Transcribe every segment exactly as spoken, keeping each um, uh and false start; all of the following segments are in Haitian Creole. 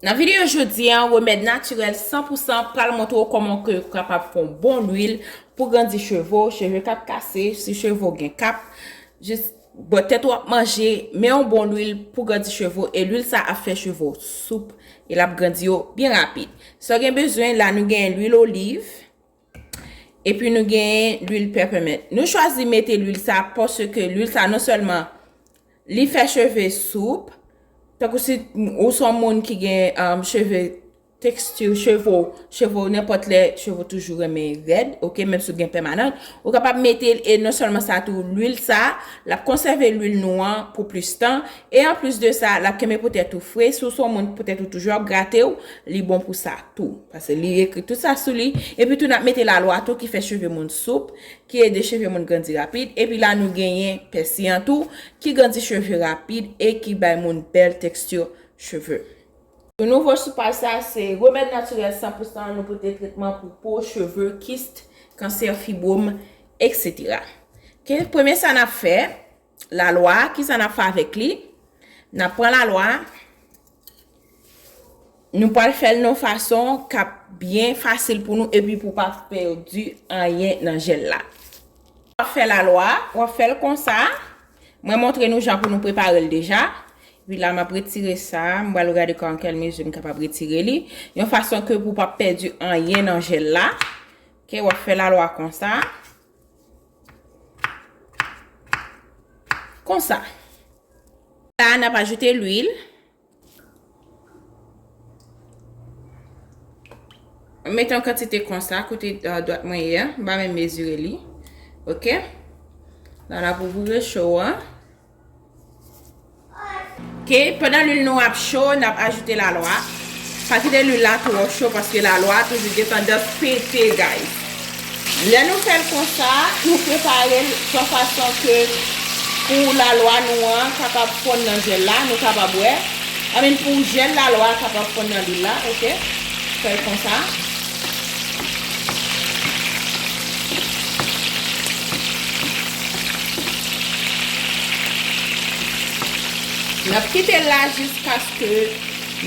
Nan videyo jodi a, remèd natirèl san pou san pral montre w kòman ke w kapab fè yon bon lwil pou grandi cheve w, cheve k ap kase, si cheve w gen k ap jis bò tèt w ap manje, men yon bon lwil pou grandi cheve w, e lwil sa ap fè cheve w soup, e l ap grandi yo byen rapid. Sa w gen bezwen, la nou gen lwil oliv, epi nou gen lwil peppermint. Nou chwazi mete lwil sa paske lwil sa non sèlman li fè cheve soup, tankou si ou se yon moun ki gen um, cheve teksti cheve w, cheve w nenpòt lè, cheve w toujou renmen rèd, ok, menm si w gen pèmanan, ou kapab mete l, e non sèlman sa tou, lwil sa, l ap konsève lwil nou an pou plis tan, e anplis de sa, l ap kenbe po tèt ou fre, si w se yon moun poutèt ou toujou ap grate w, li bon pou sa tou, paske li ekri tout sa sou li, epi tou n ap mete lalwa tou ki fè cheve moun soup, ki ede cheve moun grandi rapid, epi la nou genyen pèsi an tou, ki grandi cheve rapid e ki bay moun bèl teksti cheve. Yon nouvo sou paj sa, se remèd natirèl san pou san, nou pote tretman pou po, cheve, kis, kansè, fibwòm, etsetera. Ok, premye sa n ap fè, lalwa, kisa n ap fè avèk li? N ap pran lalwa, nou pral fè l nan fason k ap byen fasil pou nou epi pou pa pèdi anyen nan jèl la. W ap fè lalwa, w ap fè l konsa. Mwen montre nou jan pou nou prepare l deja. Epi la, m ap retire sa. M pral gade an kèl mezi m kapab retire li. Yon fason ke pou pa pèdi anyen nan jèl la. Ok, w ap fè lalwa konsa. Konsa. La, n ap ajoute lwil. M mete yon kantite konsa, kote uh, dwat mwen ye a, m pa menm mezire li. Ok? La, n ap ouvri recho a. Ok, pandan lwil nou ap cho, n ap ajoute lalwa. Pa kite lwil la twò cho, paske lalwa toujou gen tandans pete, guys. Lè nou fè l konsa, nou prepare l yon fason ke pou lalwa nou an kapab fonn nan jèl la, nou kapab wè. I mean, pou jèl lalwa kapab fonn nan lwil la, ok? Fè l konsa. N ap kite l la jiskaske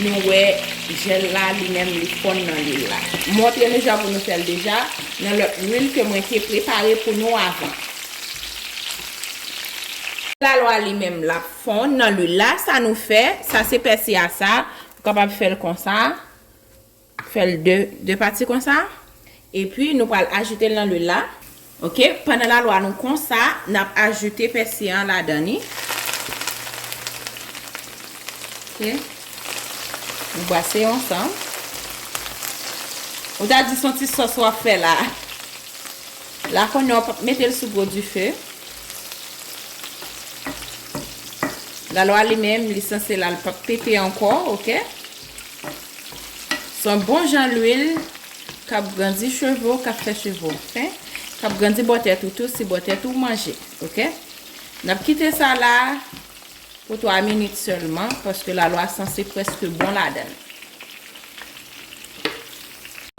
nou wè jèl la li menm li fonn nan lwil la. M montre nou jan pou nou fè l deja nan lòt lwil ke mwen te prepare pou nou avan. Lalwa li menm l ap fonn nan lwil la, sa nou fè, sa se pèsi a sa, ou kapab fè l konsa, fè l de, de pati konsa, epi nou pral ajoute l nan lwil la. Ok, pandan lalwa nou konsa, n ap ajoute pèsi an ladan li. Ok, nou brase yo ansanm. Ou ta di se yon ti sòs w ap fè la. La konnen w ap mete l sou gwo dife. Lalwa li menm, li sanse la, l p ap pete ankò, ok? Se yon bon jan lwil k ap grandi cheve w, k ap fè cheve w fen, k ap grandi bò tèt ou tou, si bò tèt ou manje, ok? N ap kite sa la pou twa minit sèlman, paske lalwa sanse prèske bon ladan l.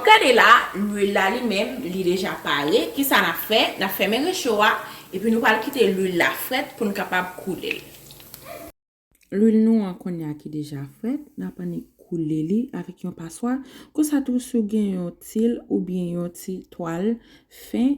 Gade la, lwil la li menm, li deja pare. Kisa n ap fè? N ap fèmen recho a, epi nou pral kite lwil la frèt pou n kapab koule l. Lwil nou an kounye a ki deja frèt, n ap annik koule li avèk yon paswa. Konsa tou, si w gen yon til oubyen yon ti twal fen,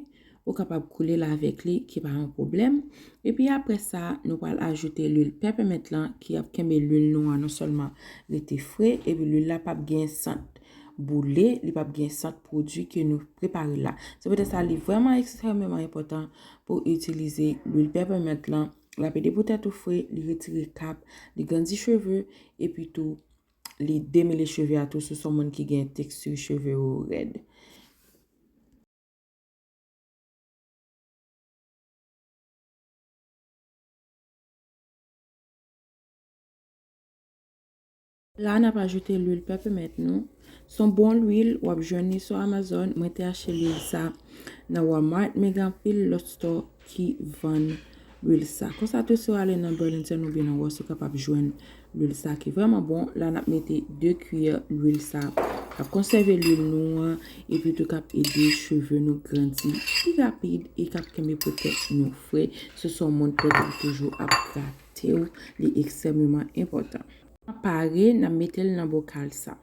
ou kapab koule l avèk li, ki pa yon pwoblèm. Epi apre sa, nou pral ajoute lwil peppermint lan ki ap kenbe lwil nou an non sèlman rete fre, epi lwil la p ap gen sant boule, li p ap gen sant pwodui ke nou prepare la. Se poutèt sa, li vrèman ekstrèmeman enpòtan pou w itilize lwil peppermint lan. L ap ede pou tèt ou fre, li retire kap, li grandi cheve, epi tou, li demele cheve a tou si w se yon moun ki gen teksti cheve yo rèd. La, n ap ajoute lwil peppermint nou. Se yon bon lwil, w ap jwenn li sou Amazon. Mwen te achte lwil sa nan Walmart, men gen anpil lòt store ki vann lwil sa. Konsa tou, si w ale nan Burlington oubyen nan Ross, ou kapab jwenn lwil sa ki vrèman bon. La, n ap mete de kiyè lwil sa. K ap konsève lwil nou an, epi tou k ap ede cheve nou grandi pi rapid e k ap kenbe po tèt nou fre. Si w se yon moun tèt ou toujou ap grate w, li ekstrèmeman enpòtan. Pare, n ap mete l nan bokal sa.